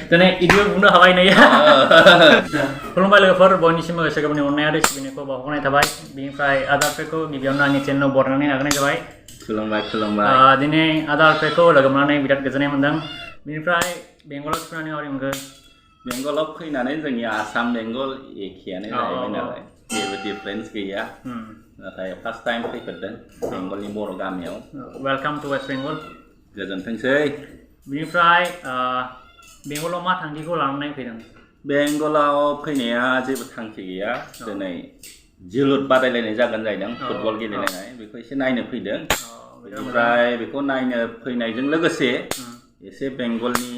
दिनै इदिबो बुंनो हाबाय नै खुलुमबाय लोगोफोर बयनिसिमबो गोसो गोरबोनि अननाय आरो सिबिनायखौ बावहरनाय थाबाय बिनिफ्राय आदारफोरखौ गिबियावनो आंनि चेनेलाव बरायनानै आगारनाय जाबाय खुलुमबाय दिनै आदारफोरखौ लोगो मोननानै बिराद गोजोननाय मोनदों बिनिफ्राय बेंगलाव फैनानै माबोरै मोनखो बेंगलाव फैनानै जोंनि आसाम बेंगल एखेयानो जाहैबाय नालाय जेबो डिफारेन्स गैया नाथाय फार्स्ट टाइम फैफेरदों बेंगलनि बर' गामियाव वेलकाम टु वेस्ट बेंगल गोजोनथोंसै बिनिफ्राय बेंगलाव मा थांखिखौ लानानै फैदों बेंगलाव फैनाया जेबो थांखि गैया दिनै जोलुर बादायलायनाय जागोन जाहैदों फुटबल गेलेलायनाय बेखौ एसे नायनो फैदों बेनिफ्राय बेखौ नायनो फैनायजों लोगोसे एसे बेंगलनि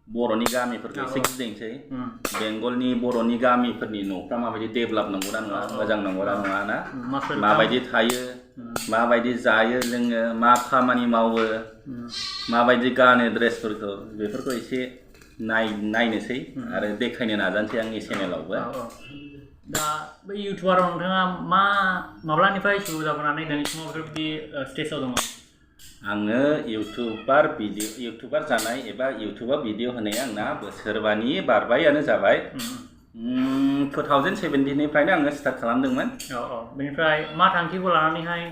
बर'नि गामिफोरखौ एसे गिदिंसै बेंगलनि बर'नि गामिफोरनि न'फ्रा माबायदि डेभेलप नंगौना नङा मोजां नंगौना नङा ना माबायदि थायो माबायदि जायो लोङो मा खामानि मावो माबायदि गानो ड्रेसफोरखौ बेफोरखौ एसे नायनोसै आरो देखायनो नाजानोसै आंनि चेनेलावबो दा बै इउटुबाराव नोंथाङा माब्लानिफ्राय सुरु जाबोनानै दिनैसिमाव बेफोरबायदि स्टेजाव दङ आङो इउटुबार जानाय एबा इउटुबाव भिडिअ होनाया आंना बोसोरबानि बारबायानो जाबाय 2017 निफ्रायनो आङो स्टार्ट खालामदोंमोन बेनिफ्राय मा थांखिखौ लानानैहाय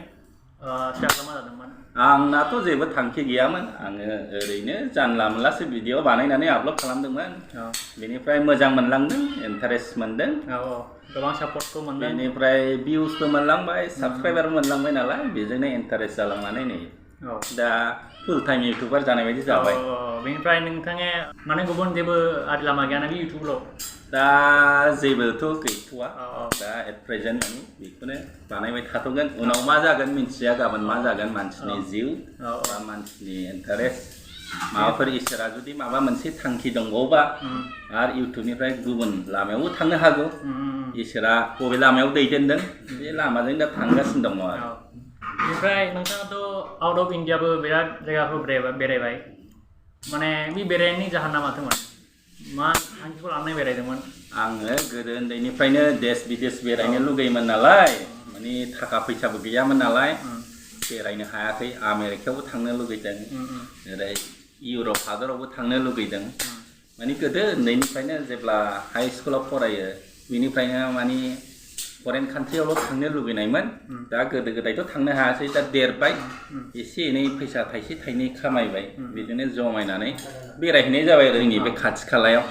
स्टार्ट खालामनाय जादोंमोन आंनाथ' जेबो थांखि गैयामोन आङो ओरैनो जानला मोनलासो भिडिअ बानायनानै आपल'ड खालामदोंमोन बेनिफ्राय मोजां मोनलांदों इन्टारेस्ट मोनदों गोबां सापर्टखौ मोनदों बेनिफ्राय भिउसबो मोनलांबाय साबसक्राइबार मोनलांबाय नालाय बेजोंनो इन्टारेस्ट जालांनानै नै दा फुल टाइम इउटुबार जानाय बायदि जाबाय बेनिफ्राय नोंथाङा माने गुबुन जेबो आरि लामा गैया नामा इउटुबाव दा जेबोथ' गैथ'वा दा एट प्रेजेन्ट माने बेखौनो बानायबाय थाथ'गोन उनाव मा जागोन मिन्थिया गाबोन मा जागोन मानसिनि जिउ बा मानसिनि इन्टारेस्ट माबाफोर इसोरा जुदि माबा मोनसे थांखि दंबावोबा आरो इउटुबनिफ्राय गुबुन लामायावबो थांनो हागौ इसोरा बबे लामायाव दैदेनदों बे लामाजों दा थांगासिनो दङ आरो बेनिफ्राय नोंथाङाथ' आउट अफ इन्डियाबो बिराद जायगाफोर बेरायबाय माने बे बेरायनायनि जाहोना माथोमोन मा थांखिखौ लानानै बेरायदोंमोन आङो गोदो उन्दैनिफ्रायनो देश बिदेश बेरायनो लुगैयोमोन नालाय माने थाखा फैसाबो गैयामोन नालाय बेरायनो हायाखै आमेरिकायावबो थांनो लुगैदों ओरै इउरप हादरावबो थांनो लुगैदों माने गोदो उन्दैनिफ्रायनो जेब्ला हाइ स्कुलाव फरायो बेनिफ्रायनो माने फरेन कान्ट्रियावल' थांनो लुगैनायमोन दा गोदो गोदायथ' थांनो हायासै दा देरबाय एसे एनै फैसा थाइसे थाइनै खामायबाय बिदिनो जमायनानै बेरायहैनाय जाबाय आरो जोंनि बे खाथि खालायाव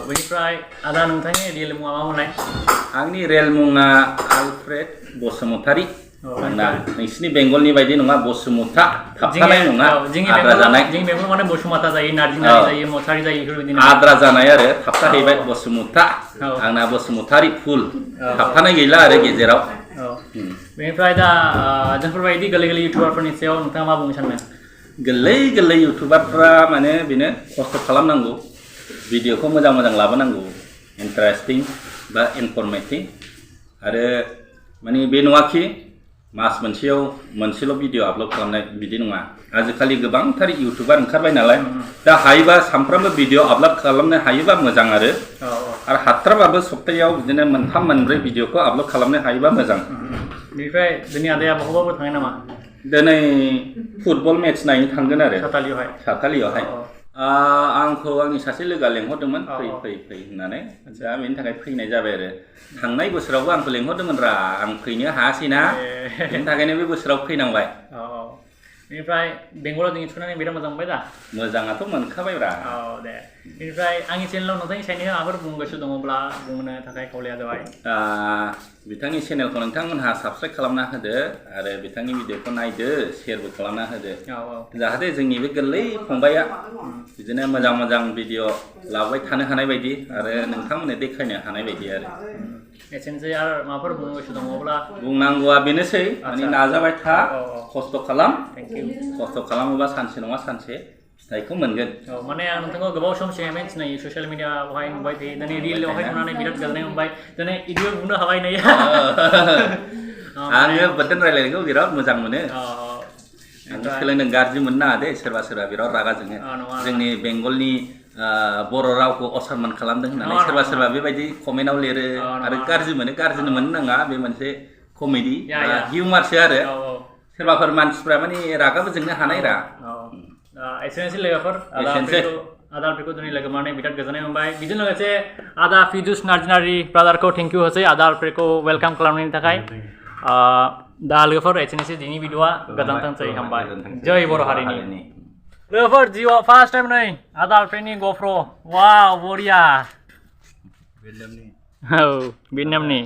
बेनिफ्राय आदा नोंथांनि रियेल मुङा मा होननाय आंनि रियेल मुङा आलफ्रेड बसुमतारी आंना नोंसिनि बेंगलनि बायदि नङा बसुमता थाबथानाय नङा आद्रा जानाय जोंनि बेंगल माने बसुमता जायो नारजि जायो मसारि जायो बेफोरबायदिनो आद्रा जानाय आरो थाबथाहैबाय बसुमता आंना बसुमतारी फुल थाबथानाय गैला आरो गेजेराव बेनिफ्राय दा जोंफोरबायदि गोरलै गोरलै इउटुबारफोरनि सायाव नोंथाङा मा बुंनो सानो गोरलै गोरलै इउटुबारफ्रा माने बेनो खस्थ' खालामनांगौ भिडिअखौ मोजां मोजां लाबोनांगौ इन्टारेस्टिं बा इनफरमेटिभ आरो माने बे नङाखि मास मोनसेयाव मोनसेल' भिडिअ आपल'ड खालामनाय बिदि नङा आजिखालि गोबांथार इउटुबार ओंखारबाय नालाय दा हायोबा सानफ्रामबो भिडिअ आपल'ड खालामनो हायोबा मोजां आरो हाथाराबाबो सप्तायाव बिदिनो मोनथाम मोनब्रै भिडिअखौ आपल'ड खालामनो हायोबा मोजां बेनिफ्राय जोंनि आदाया बहाबाबो थाङो नामा दिनै फुटबल मेट्च नायनो थांगोन आरो सातालियावहाय आंखौ आंनि सासे लोगोआ लेंहरदोंमोन फै होननानै दा बेनि थाखाय फैनाय जाबाय आरो थांनाय बोसोरावबो आंखौ लेंहरदोंमोन आं फैनो हायासैना बेनि थाखायनो बे बोसोराव फैनांबाय बेनिफ्राय बेंगलाव जों थुनानै बिराद मोजां मोनबाय दा मोजाङाथ' मोनखाबायब्रा दे बेनिफ्राय आंनि चेनेलाव नोंथांनि साइडनिफ्राय माबाफोर बुंनो गोसो दङब्ला बुंनो थाखाय खावलाया जाबाय बिथांनि चेनेलखौ नोंथांमोनहा साबस्क्राइब खालामना होदो आरो बिथांनि भिडिअखौ नायदो शेयारबो खालामना होदो जाहाथे जोंनि बे गोरलै फंबाया बिदिनो मोजां मोजां भिडिअ लाबोबाय थानो हानाय बायदि आरो नोंथांमोननो देखायनो हानाय बायदि आरो एसेनोसै आरो माबाफोर बुंनो गोसो दङब्ला बुंनांगौआ बेनोसै माने नाजाबाय था खस्थ' खालाम खस्थ' खालामोबा सानसे नङा सानसे फिथाइखौ मोनगोन माने आं नोंथांखौ गोबाव सम सिगां सिनायो ससियेल मिडियाआवहाय नुबाय थायो दिनै रियेलावहाय नुनानै बिराद गोजोननाय मोनबाय दिनै इदिबो बुंनो हाबाय नै आङो बोथोन रायलायनायखौ बिराद मोजां मोनो आङो सोलोंनो गाज्रि मोननो नाङा दे सोरबा बिराद रागा जोङो जोंनि बेंगलनि बर' रावखौ असनमान खालामदों होननानै सोरबा बेबायदि कमेन्टआव लिरो आरो गाज्रि मोननो नाङा बे मोनसे कमेडि हिउमारसो आरो सोरबाफोर मानसिफ्रा माने रागाबो जोंनो हानाय रा एसेनोसै लोगोफोर आदा आलफ्रेडखौ दिनै लोगो मोननानै बिराद गोजोननाय मोनबाय बेजों लोगोसे आदा फिजुस नार्जिनारि ब्रादारखौ थेंक इउ होसै आदा आलफ्रेडखौ वेलकाम खालामनायनि थाखाय दा लोगोफोर एसेनोसै दिनैनि भिडिअआ गोजोनथोंसै हामबाय जय बर' हारिनि लोगोफोर जिउआव फार्स्ट टाइम नै आदा आलफ्रेडनि गप्र' वाव बरिया औ भियेटनामनि